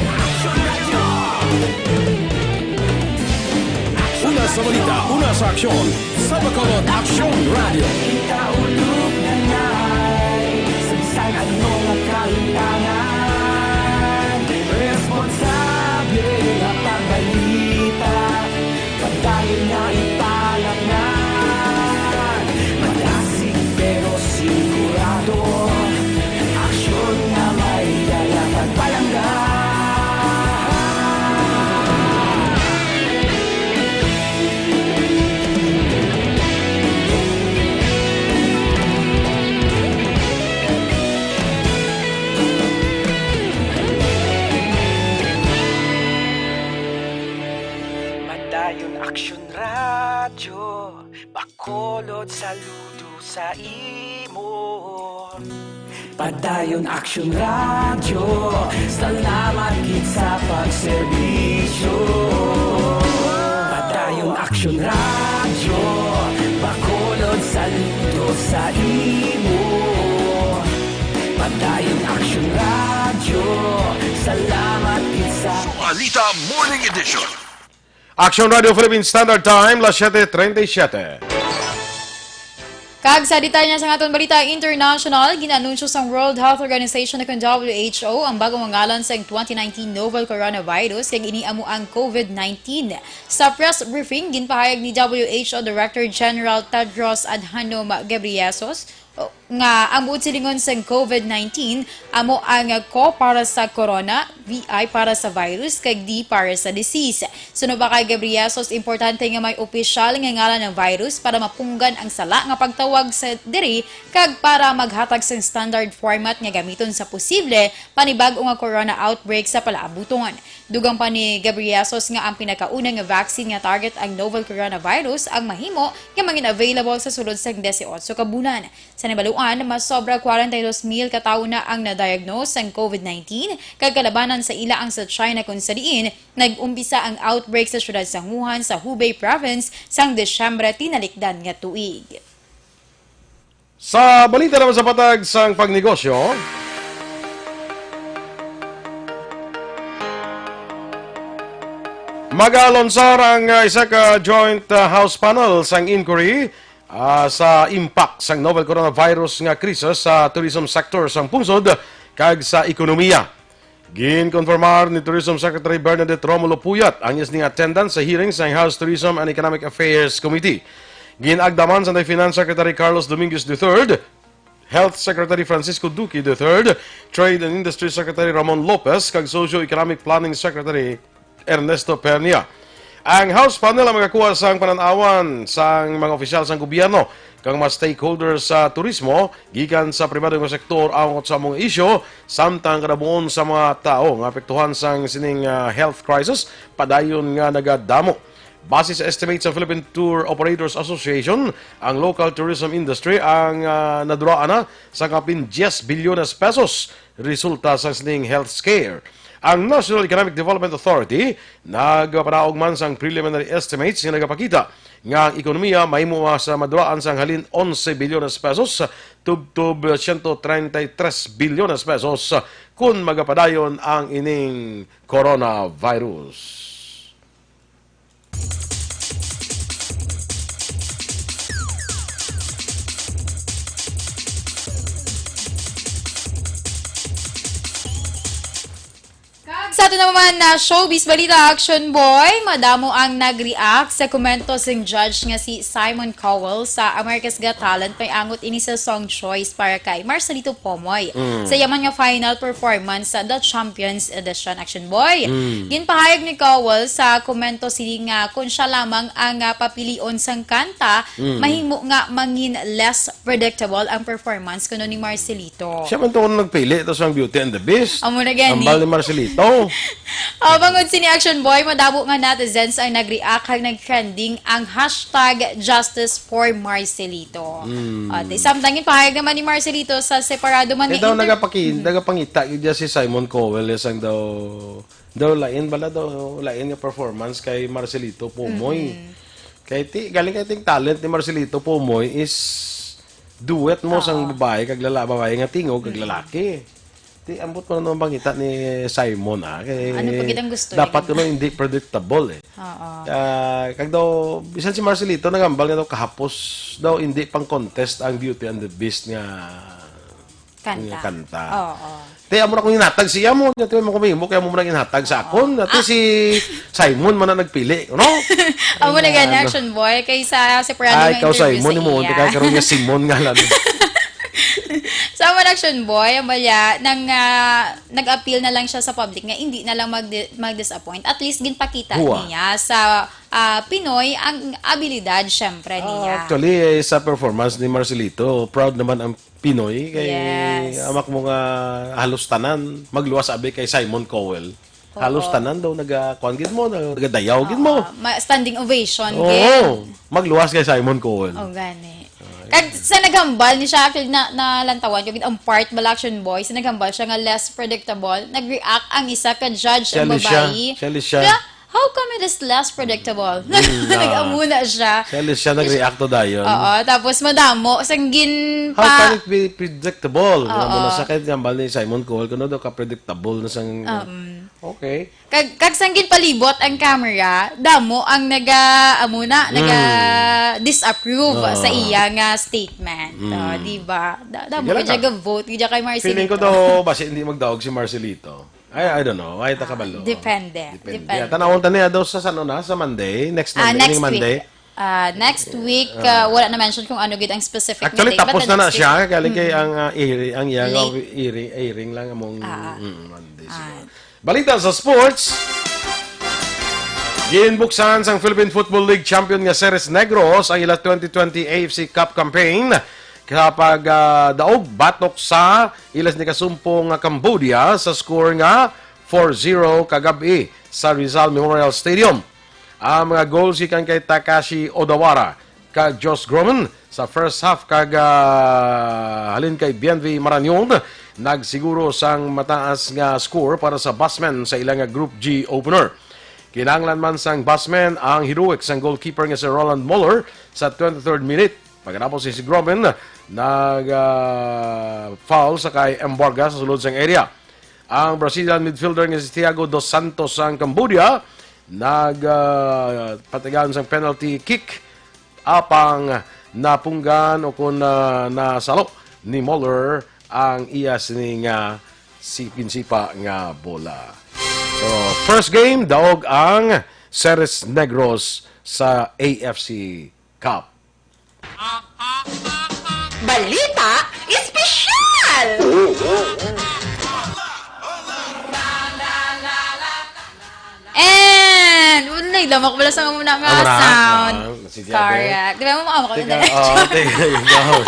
Una sa balita, una sa aksyon, sa Bacolod Aksyon Radyo. Kita ulog nanay, sa bisan ano nga kahintangan, responsable nga pagbalita. Padayon nga ipalapngan, madasig pero sigurado, aksyon nga may dala kag palangga. Padayon Aksyon Radyo, Bacolod, saludo sa imo. Padayon Action Radio, salamat gid sa pagserbisyo. Padayon Action Radio, Bacolod saludo sa imo. Padayon Action Radio, salamat gid sa Su Anita Morning Edition. Action Radio Philippine Standard Time, las siete treinta y siete. Kag sa detalye sa aton balita international, gin-anunsyo sang World Health Organization o kon W H O ang bagong ngalan sang twenty nineteen novel coronavirus, kag ini amo ang COVID nineteen. Sa press briefing, ginpahayag ni W H O Director General Tedros Adhanom Ghebreyesus nga ang buot silingon sang COVID nineteen amo ang co para sa corona, V I para sa virus, kag D para sa disease. Suno pa kay Ghebreyesus, importante nga may opisyal nga ngalan ang virus para mapunggan ang sala nga pagtawag sa diri kag para maghatag sang standard format nga gamiton sa posible panibag-o nga corona outbreak sa palaabuton. Dugang pa ni Ghebreyesus nga ang pinakauna nga vaccine nga target ang novel coronavirus ang mahimo nga mangin available sa sulod sang dieciocho ka bulan. Sa nabaluan, mas sobra forty-two mil ka tawo na ang na-diagnose sang COVID nineteen, kag kalabanan sa ila ang sa China, kung sa diin nag-umpisa ang outbreak sa siyudad sang Wuhan sa Hubei Province sang Disyembre tinalikdan nga tuig. Sa balita naman sa patag sang pagnegosyo, magalonsar ang, ah, isa ka joint, ah, House panel sang inquiry ah, sa impact sang novel coronavirus nga krisis sa tourism sector sang pungsod kag sa ekonomiya. Ginkonfirmar ni Tourism Secretary Bernadette Romulo Puyat ang iya sining attendance sa hearing sang House Tourism and Economic Affairs Committee. Gin-agda man sang Finance Secretary Carlos Dominguez the third, Health Secretary Francisco Duque the third, Trade and Industry Secretary Ramon Lopez, kag Socio-Economic Planning Secretary Ernesto Pernia. Ang House panel ang magakuha sang panan-awan sang mga opisyal sang gobyerno kag mga stakeholders sa turismo, gikan sa pribado nga sektor, angot sa mga isyu samtang kadabuon sa mga tawo nga apektuhan sang sining, ah, health crisis padayon nga nagadamo. Base sa estimate sa Philippine Tour Operators Association, ang local tourism industry ang, ah, naduraan na sa kapin diyes bilyones pesos resulta sa sining health scare. Ang National Economic Development Authority nagapanaog man sang preliminary estimates nga nagapakita nga ang ekonomiya mahimo sa maduraan sang halin onse bilyones pesos tubtob siyento treinta y tres bilyones pesos kon magapadayon ang ining coronavirus. Kag sa ato naman na showbiz balita, Action Boy, madamo ang nag-react sa komento sing judge nga si Simon Cowell sa America's Got Talent, may angot ini sa song choice para kay Marcelito Pomoy. Mm. Sa iya man nga final performance sa The Champions Edition, Action Boy. Mm. Ginpahayag ni Cowell sa komento sini nga kung siya lamang ang, ah, papilion sang kanta, Mm. mahimo nga mangin less predictable ang performance kuno ni Marcelito. Siya man to ang nagpili to sang Beauty and the Beast. Amo na gani. Ambal ni Marcelito. Oh, bangod sini, Action Boy, madamo nga netizens ang nag-react kag nag-trending ang hashtag justice for Marcelito. Mm. Ah, di, samtang ginpahayag naman ni Marcelito sa separado man Eh, nga daw inter- nagapaki-, Mm. nagapangita gid siya si Simon Cowell, eh, sang daw, daw lain bala, daw lain nga performance kay Marcelito Pomoy. Mm. Kay ti, galing kay ting talent ni Marcelito Pomoy is duet mo sang Oo. babae kag lala-, babae nga tingog kag Mm. lalaki. Ti, ambot mo na naman pangita ni Simon, ah. Kay Ano pa gid ang gusto dapat ni kuno hindi predictable, eh. Oo. Ah, kag daw, bisan si Marcelito nagambal nga daw kahapos daw hindi pang contest ang Beauty and the Beast nga, Kanta. nga kanta. Oo. Ti, amo na kung hinatag siya mo, ti, mo kumimo, kaya mo na hinatag sa Oo. akon. Ti, Ah. si Simon man na nagpili, no? Amo na Ayan. gani, Action Boy, kay sa separado Ay, nga ikaw, interview Simon, sa imo, iya. Ti, kay karon nga Simon nga lang. Sa amo na, Action Boy, ang balya, nang, ah, nag-appeal na lang siya sa public nga hindi na lang mag-, mag-disappoint. At least, ginpakita Huwa. niya sa, ah, Pinoy ang abilidad, syempre, Ah, niya. actually, eh, sa performance ni Marcelito, proud naman ang Pinoy kay Yes. amak mo nga halos tanan, magluwas abi kay Simon Cowell. Oo. Halos tanan daw naga-, kuwan gid mo, nagadayaw gid mo. Oo, ma-, standing ovation Oo, gid. Magluwas kay Simon Cowell. Oh, gani. Ah, Kag sa naghambal ni siya, actually, na, nalantawan ko gid ang part bala, Action Boy, sa naghambal siya nga less predictable, nag-react ang isa ka judge, ang Siya ni siya. babayi. Siya ni siya. Kaya, "How come it is less predictable?" Mm, ah. Nag-amo na siya. Siya ni siya nag-react to dayon. Oo, tapos madamo, sanggin How pa. can it be predictable? Ano mo Oo. na sa kahit hambal ni Simon Cowell, kung ano daw ka predictable na sang Um, Okay. Kag, kag sang ginpalibot ang camera, damo ang naga, amo na, Mm. naga-disapprove Oo. sa iya nga statement. Mm. Oh, di ba? Da-, damo Sige lang ka ka. dyan ga-vote, di dyan kay Marcelito. Feeling ko daw, basi hindi magdaog si Marcelito. I, I don't know. Ay, ta kabalo. Depende. Depende. Depende. Tanawon ta niya daw sa, sa ano na, sa Monday, next Ah, Monday, next ining Monday. week. Ah, next week, ah, wala na mention kung ano gid ang specific nga Actually, date, but tapos the na na next siya. week, Galing kay mm. ang, ah, iri-, ang iyang Late. iri-, airing lang among, Ah. mm, Monday Ah. siguro. Balita sa sports. Ginbuksan sang Philippine Football League champion nga Ceres Negros ang ila twenty twenty A F C Cup campaign sa pag, ah, daog batok sa ila ni kasumpong nga Cambodia sa score nga four zero kagab-i sa Rizal Memorial Stadium. Ang mga goals gikan kay Takashi Odawara kag Josh Groman sa first half kag, ah, halin kay Bienvi Marañon nagsiguro sang mataas nga score para sa Busmen sa ila nga Group G opener. Kinahanglan man sang Busmen ang heroic sang goalkeeper nga si Roland Muller sa twenty-third minute. Pagkatapos si Groman nag, ah, foul sa kay Embarga sa sulod sang area. Ang Brazilian midfielder nga si Thiago dos Santos sang Cambodia nag, ah, patigayon sang penalty kick, apang napunggan o kun, ah, nasalo ni Muller ang iya sini nga sipinsipa nga bola. So, first game, daog ang Ceres Negros sa A F C Cup. Balita Espesyal! And, wala, lamak wala sa muna nga Amo na? sound. Ah, sige, ate. Correct. Di ba mo makawa ko Teka, na? oh, teka, ikaw.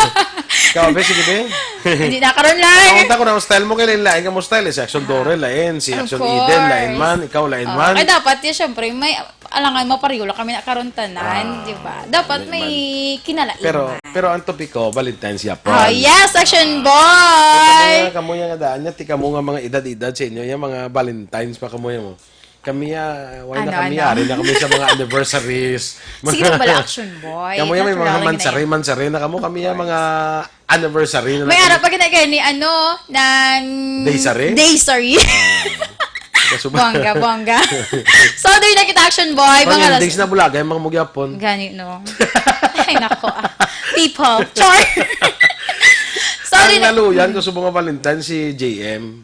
Ikaw, be, sige, be. Hindi na karon lang. Ang unta ko na ang style mo, kay lain-lain ka mo style, eh. Si Action Dore, lain. Si Of Action course. Eden, lain man. Ikaw, lain Oh, man. Ay, dapat yun, syempre, may alangan mo, pareho lang kami na karon tanan, Ah, di ba? Dapat di may man. kinalain Pero, man. pero ang topiko, Valentine's yapon. Oh, yes, Action Ah. Boy! Kamo nga, kamo nga daan niya, ti kamo nga mga edad-edad sa inyo, yung mga Valentine's pa kamo yan mo. Kami, ah, wala na Ano, kami, ano? ari na kami sa mga anniversaries. Sige lang pala, Action Boy. Kamo yan, may mga Natural lang yun mansari, eh. mansari na kamo. Kami yan, Of course. mga anniversary na May lang. ara pa ginagaya ni, ano, ng Day sari? Day sari. Ah. Kasubay. Bongga, bongga. So, doon na kita, Action Boy. Mga Mga alas days na bulaga, yung mga mugyapon. Gani, no? Ay, nako, ah. People. Char! So, Ang doon na naluyan ko sa mga Valentine, si J M.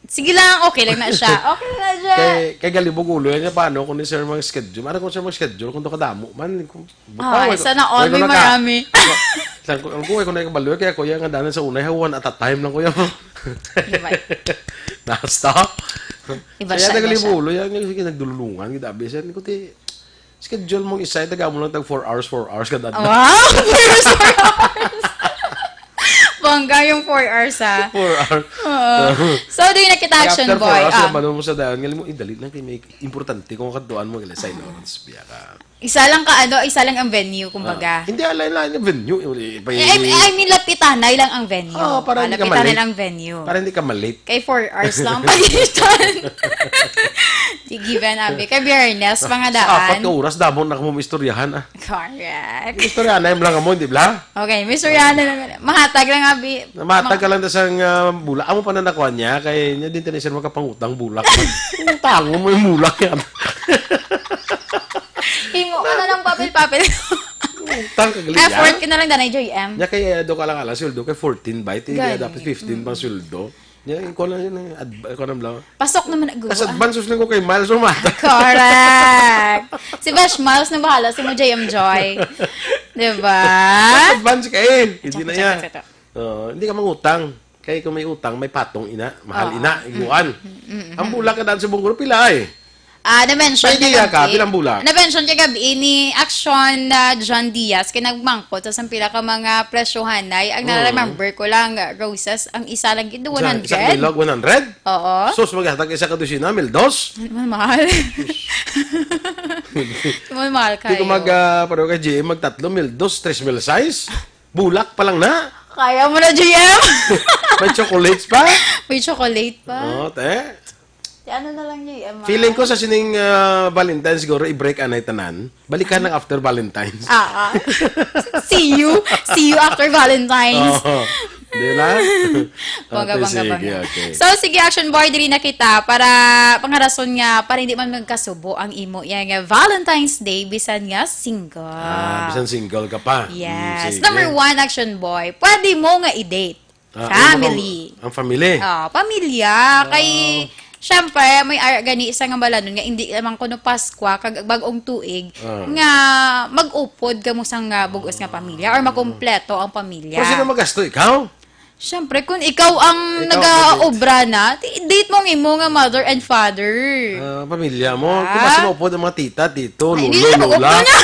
Sige lang, okay lang na siya. Okay lang na siya. Kay, kay galibog ulo yan niya, paano kung ni sir mag-schedule? Ano kung sir mag-schedule? Kung doon kadamo man, kung, Ah, ay, sana all may marami. Lang ko, ang kuya ko na ikabalo, kaya kuya nga daan sa unay, ha, one at a time lang, kuya. Di ba? Nasta? Iba Kaya siya, iba nagalibo siya. ulo, yan, yung sige, nagdululungan, gid, abi, siya, ni ko, ti, schedule mong isa, taga mo lang tag four hours, four hours, kada adlaw. Wow! Four hours, four hours! Bongga yung four hours, ha? Four hours. Oo. So, doon na kita, Kaya Action after four Boy. hours, Ah. nabanon mo sa daan, ngali mo, "Eh, dali lang, kay may importante kung kaduan mo, gali sa Lawrence, biya ka." Isa lang ka, ano, isa lang ang venue, kumbaga. Ah, hindi, alay lang yung venue. Eh, pa- Eh, I, I mean, lapitanay lang ang venue. Ah, para Ah, hindi ka lapitanay ma-late. lang ang venue. Para hindi ka ma-late. Kay four hours lang ang pagitan. Di given, abi. Kay Biyernes, mga Sa apat daan. ka oras, damo na kamo maistoryahan, ah. Correct. Istoryahan na yung lang mo, di ba? Okay, may istoryahan na lang. Mahatag lang, abi. Mahatag Ma- ka lang na sang, ah, bulak. Amo pa na nakuha niya, kay niya din tayo siya makapangutang bulak. Tango mo yung bulak yan. Himo ka na lang papel-papel. Utang ka gali Effort yan. ka na lang, Danay J M. Niya kay, eh, do ka lang ala, sweldo kay fourteen ba? Iti Gani. dapat fifteen pang sweldo. Niya, yung ko lang yun, eh, adv-, ko lang lang. Pasok naman ang As guwa. advance lang ko kay Miles Umata. Correct. Si Besh Miles na bahala sa mo, J M Joy. Diba? Mas advance ka eh. Hindi Check, na check, niya. check, check. Oo, hindi ka mangutang. Kaya kung may utang, may patong ina. Mahal Oo. ina, iguan. Mm, mm, mm, Ang mm. bulak ka daan sa Bungkuro, pila eh. Ah, na-mention May ka idea ka, gabi. pilang bulak? Na-mention ka gabi ni Action, ah, John Diaz, kay nagmangkot sa sampila ka mga presyohanay. Ang Mm. na-remember ko lang, ah, roses, ang isa lang gid, Sa, sa one hundred. Bilog, one hundred? Oo. Sus, maghatag isa ka dosina, mil dos? Mahal, mahal. Mahal, mahal Di ko kayo. mag, ah, pareho kay G M, magtatlo, mil dos, tres mil sais. Bulak pa lang na. Kaya mo na, J M. May chocolates pa? May chocolate pa. Oo, te. Di ano na lang, J M, ah. Feeling ko sa sining, ah, Valentine's, siguro, i-break anay tanan. Balikan ang after Valentine's. Ah, ah. See you. See you after Valentine's. Oo. Di na? Bongga, Okay, bongga, sige, bongga. Okay. So, sige, Action Boy, diri na kita para pangarason nga para hindi man magkasubo ang imo iya nga Valentine's Day bisan nga single. Ah, bisan single ka pa. Yes. Mm, sige. Number one, Action Boy, pwede mo nga i-date. Ah, ang mga Family. Ang family? Ah, pamilya. Kay, Ah. syempre, may ara gani isa nga balanon nga hindi lamang kuno Paskwa kag bag-ong tuig Ah. nga mag-upod kamo sang, ah, bug-os nga pamilya or makumpleto ang pamilya. Pero sino magasto, ikaw? Siyempre, kung ikaw ang Ikaw ang nag-aobra na, ti-, date mo ang imo nga mother and father. Ah, pamilya mo. Ah. Kung mas maupod ang mga tita, tito, Ay, lolo, hindi na lola. Maupod na.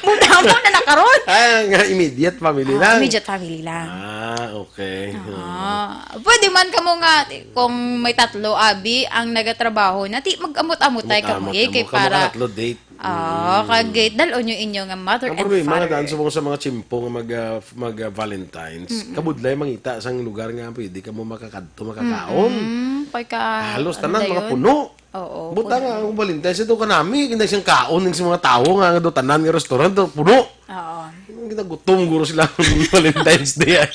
Muna mo na nakaroon. Ay, nga immediate family Ah, lang. Immediate family lang. Ah, okay. Ah, pwede man kamo nga, kung may tatlo, abi, ang nagatrabaho, na ti mag-amot-amot tayo kamo, Amot-amot eh, kay kamo, kamo para ka tatlo date. Ah, Mm. kag dal-on nyo inyo nga mother Ang and problema nga father. Daan subong sa mga tsimpo nga mag, ah, f-, mag, ah, Valentine's, Mm-mm. kabudlay mangita sang lugar nga pwede kamo makakadto, makakaon. Mm-mm. Pagka, Halos ano tanan, mga dayon? Puno. Oo, Buta puno. Nga ang Valentine's, ito kanami, kinay siyang kaon ning sa mga tawo nga, nga do tanan nga restaurant, do, puno. Oo. Ang ginagutom, guro sila Valentine's Day, ay.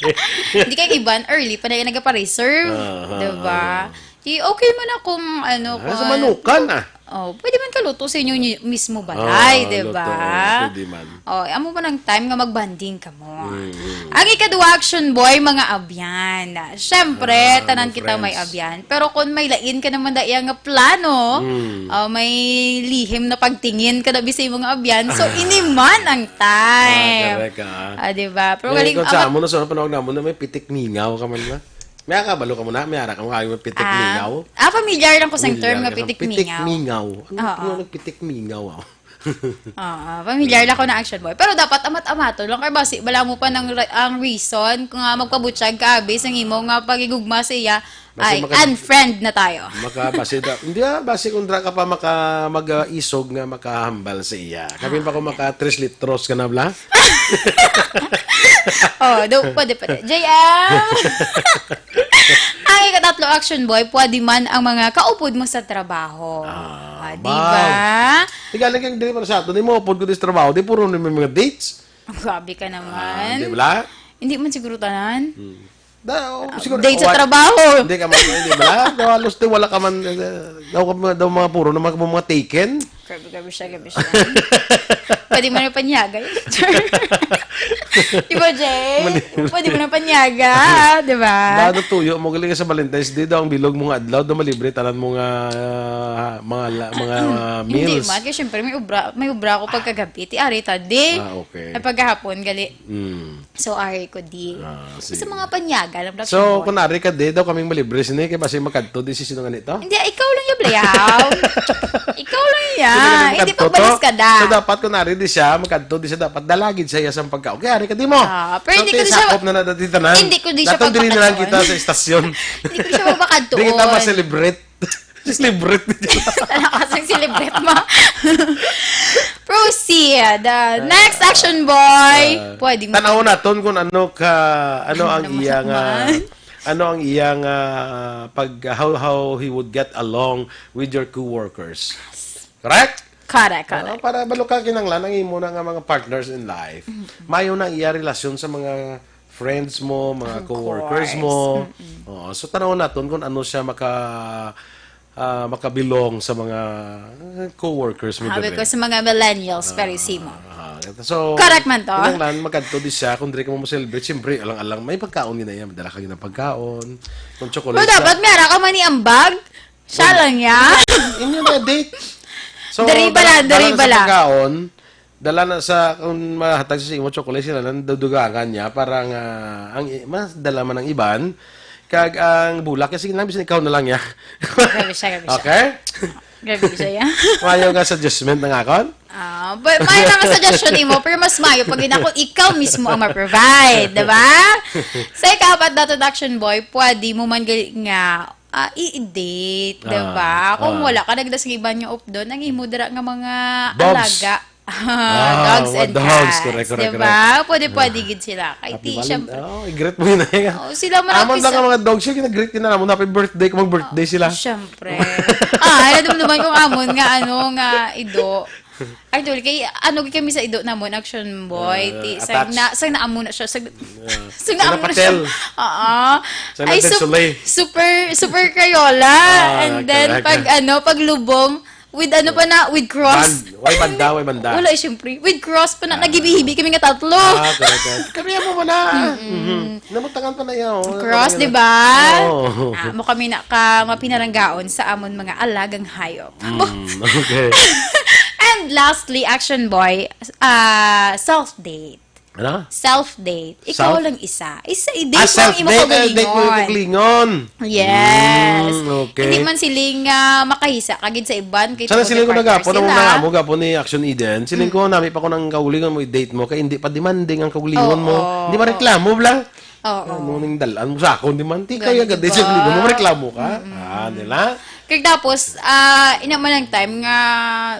Hindi kay iban, early pa na yung nagpa-reserve. Ah, ah, Diba? ah. Di, okay man akong, ano, Ah, sa kung manukan, ah. Oh, pwede man kaluto sa inyo ni-, mismo balay, Ah, di ba? Luto, oh, pwede man. Oh, amo man ang time nga magbanding kamo. Mm, mm. Ang ikaduha, Action Boy, mga abyan. Siyempre, Ah, tanan mga kita may friends. Abyan. Pero kung may lain ka naman daya nga plano, Mm. oh, may lihim na pagtingin ka na bisay mga abyan, so, ini man ang time. Ah, correct, ah. Ah, di ba? Pero May galing, ikaw sa ah, amo na sa panahon naman na may pitik mingaw ka man na. May kabalo ka muna, may ara ka muna, may pitik Ah. mingaw. Ah, familiar lang ko sa Familiar term nga ka sa pitik pitik mingaw. mingaw. Ano Oo. yung nagpitik mingaw, ah? Oo, familiar lang ko na Action Boy. Pero dapat amat-amato lang kay basi bala mo pa nang ra-, ang reason kung nga magpabutyag ka, abi, sang imo nga pagigugma sa iya Basi ay maka- unfriend na tayo. Maka-, basi da-, hindi, ah, basi kung dra ka pa maka-, mag-, ah, isog nga makahambal sa iya. Kami pa kung Ah, maka tres litros ka na, bla? Oh, do, pwede, pwede. J M! Ang ikatatlo, Action Boy, pwede man ang mga kaupod mo sa trabaho. Ah, Ah, di ba? Di galing kang dili man sa ato, di mo upod ko dis trabaho, di puro ni may mga dates. Grabe ka Ah, naman. Di ba? Hindi man siguro tanan. Hmm. Da, oh, Ah, siguro, date sa wa-, trabaho. Hindi ka man, di ba? Daw halos di wala ka man, eh, daw, daw mga puro na mga, mga taken. Grabe, grabe siya, grabe siya. Pwede mo na panyaga yun. Di ba, Jay? Mali. Pwede mo na panyaga, di ba? Ba, tuyo mo, galing sa Valentine's Day daw, ang bilog mo nga adlaw, daw malibre, tanan mo nga, ah, mga la-, mga, ah, Hindi meals. Man, kaya syempre, may ubra, may ubra ako pagkagabi, ti ari ta, di. Ah, okay. Ay, pagkahapon, gali. Mm. So, ari ko di. Ah, Sa sige. mga panyaga, alam na So, kung ari ka di, daw kaming malibre sini, kaya basi makadto di si sino nga nito? Hindi, ikaw lang yung playaw. Ikaw lang yan. Sino nga Hindi makadto to? pagbalis ka da. So, dapat kung ari di siya, makadto di siya, dapat dalagid sa iya sa pagkaon. Kaya ari ka di mo. Ah, pero So, hindi ko di siya sakop ma-, na na dati tanan. hindi ko di siya Dapat diri na lang papakadtuon. kita sa istasyon. Hindi ko siya papakadtuon. Di kita ma-celebrate. Celebrate. Talaga kasing celebrate mo. Proceed. Uh, next action, boy. Ah, Pwede mo. Tanaw naton kung ano ka, ano ang Ano iyang, ah, man? ano ang iyang, ah, pag, how, how he would get along with your coworkers. Correct? Correct, Ah, correct. para balo ka kinanglan ang imo na nga mga partners in life. Mm-mm. Mayo na ang iya relasyon sa mga friends mo, mga Of coworkers course. mo. Mm-mm. Oo, so tanaw naton kung ano siya maka, ah, makabilong sa mga, ah, coworkers mo Sabi dire. ko sa mga millennials, Ah, pero isimo. ah, so, Correct man to. Kinanglan, magkadto di siya, kung dire ka mo mo-celebrate, siyempre, alang-alang, may pagkaon gina iya, madala ka gina pagkaon, kung chocolate Pero siya. dapat may ara ka man ni ambag. Siya Well, lang niya. Inyo na date. So, Dari bala, dala, dari dala na sa bala. pagkaon, dala na sa, kung mahatag sa imo chocolate, sila lang dudugangan niya para nga, ang i-, mas dala man ang iban. Kag ang bulak, kasi lang, bisan ikaw na lang niya. Grabe siya, grabe siya. Okay? Grabe siya, ya. Mayo nga suggestion ng akon? Ah, but may mga suggestion nimo, pero mas mayo pag yun ako, ikaw mismo ang ma-provide, di ba? Sa ikapat, dato action boy, pwede mo man gali nga, ah, i-date, di ba? Ah, Kung ah. wala ka nagdas ng iban nga updon, ang imo dira nga mga Bobs. alaga. Ah, dogs mga and dogs, cats, correct, correct, di ba? Correct. Pwede, pwede Ah. gid sila. Kay Happy di, Valen-, syempre. Oh, i-greet mo yun, eh. Oh, sila man ang Amon lang isa- ang mga dog show, gina-greet nila mo, "Happy birthday," kung mag-birthday sila. Oh, syempre. Ah, alam mo naman kung amon nga, ano, nga ido. Ay, dol, kay, ano, kay kami sa ido namon, Action Boy, Ah, ti, sa attached. na, sa naamo na siya, sa, Ah. sa naamo na siya. Sa Patel. Oo. Sa Ay, Natin sup-, Soleil. super, super Crayola. Ah, And then, correct. pag, ano, pag lubong, with ano pa na, with cross. Band. Way banda, way banda. Wala, eh, syempre. With cross pa na, Ah. naghibi-hibi kami nga tatlo. Ah, correct, correct. Kami mo man na. Mm-mm. Mhm. Namutangan pa na iya, oh. Cross, Ano di na? ba? Oo. Ah, mo kami na ka, mapinaranggaon sa amon mga alagang hayop. Mm, okay. And lastly, Action Boy, ah, self-date. Ano? Self-date. Ikaw Self? lang isa. Isa, i-date Ah, mo ang imo self-date. Ay, date mo yung kaugalingon. kaugalingon. Yes. Mm, okay. Hindi man siling, ah, makahisa ka gid sa iban, kay Sana tungod siling ko na nagapon, partner ang sila. Una nga mo, gapon ni Action Eden. Siling ko, Mm. nami pa ko ng kaugalingon mo, i-date mo, kay hindi pa demanding ang kaugalingon mo. Oo, Hindi ba oo. reklamo, bla? Oo. Ano ning dalan mo sa akon, di man? Di Gani, kaya gadi di sa ba? kaugalingon mo, reklamo ka. Mm-mm. Ah, nila? Kag tapos, ah, ina man ang time nga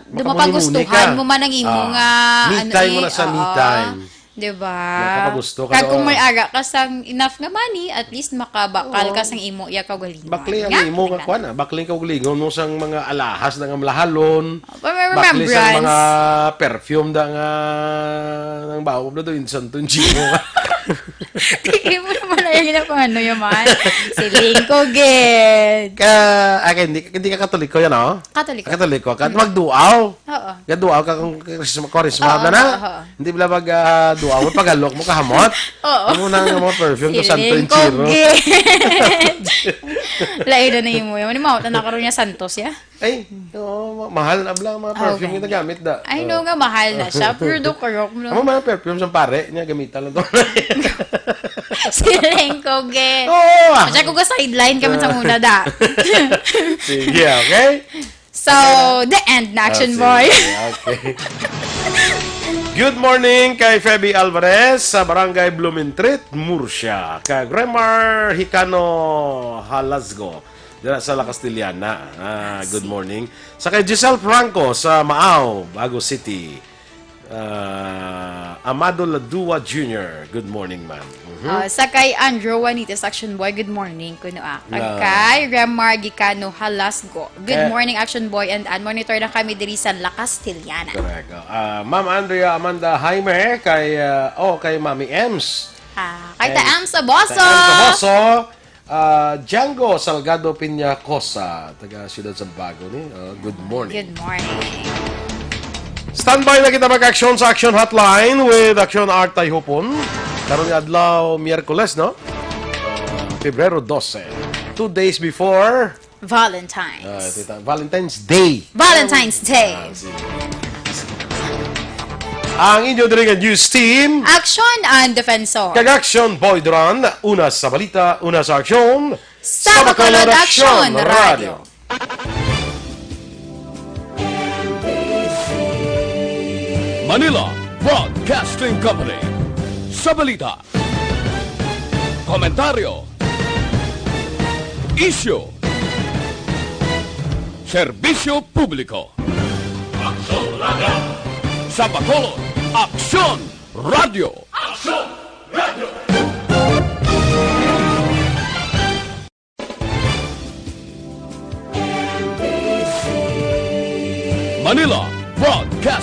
Makamunimuni dumapagustuhan ka. mo man ang imo Ah, nga, me ano, time mo eh, na sa me oo. time. Di ba? Makapagusto ka Kag kung doon. may ara ka sang enough nga money, at least makabakal Oo. ka sang imo iya kaugalingon. Bakli ang Nga, imo nga nagla- kuwan, ah. Bakli ang kaugalingon mo sang mga alahas na nga malahalon. Pa-, may Bakli sang remembrance. mga perfume da nga nang bawo na doon, Santo Gino. Di mo naman na yung ginapangano yaman. Siling ko, gid. Ka, ah, hindi, hindi ka Katoliko yan, oh? Katoliko. Katoliko ka. Mm. Magduaw. Oo. Gaduaw ka kung Christmas, Christmas Oo, na na. oo, oo. Hindi bala mag, ah, duaw, paghalok mo, kahamot. Oo. Ano na nga mga perfume to Santo Siling ko, Enchiro? gid. Lain na na yung mo. Ano, mawat na nakaroon niya Santos, ya? Ay, oo, ma-, mahal na bala ang mga Ah, perfume okay. yung nagamit da. I know Oo. nga mahal na siya, pero do karok mo. Amo mga perfume sa pare niya, gamitan lang to. Siling ko, ge. Oo, ah. Masya ko ga sideline ka man sa muna, da. Sige, okay? So, the end na, Action Ah, Boy. sige, okay. Good morning kay Feby Alvarez sa Barangay Blumentritt, Murcia. Kag Remar Hicano Halasgo. Dira sa La Castellana. Ah, good morning. Sa kay Giselle Franco sa Maao, Bago City. Ah, Amado Ladua Junior, good morning, ma'am. Mhm. Ah, sa kay Andrew Juanita, Section Boy, good morning kuno, ah. Kag Ah. kay Remar Gicano Halasgo, good Eh. morning, Action Boy, and, and monitor na kami diri sa La Castellana. Correct. Ah, Ma'am Andrea Amanda Jaime, kay, ah, oh, kay Mami Ems. Ah, kay Kay Taang Saboso. Taang Saboso. Ah, Django Salgado Piñacosa, taga Ciudad Santiago ni. Ah, good morning. Good morning. Standby na kita mag-aksyon sa Action Hotline with Action Art Tayhupon. Karon nga adlaw, Miyerkules, no? Ah, Pebrero dose. Two days before Valentine's. Ah, tita, Valentine's Day. Valentine's Day. Ah, sige. Ang inyo diri nga news team. Action and Defensor. Kag Action Boy Duran, una sa balita, una sa aksyon. Sa Bacolod Action Radio. Manila Broadcasting Company. Sa balita, komentaryo, isyu, serbisyo publiko. Aksyon Radio. Sa Bacolod, Aksyon Radio. Aksyon Radio. Manila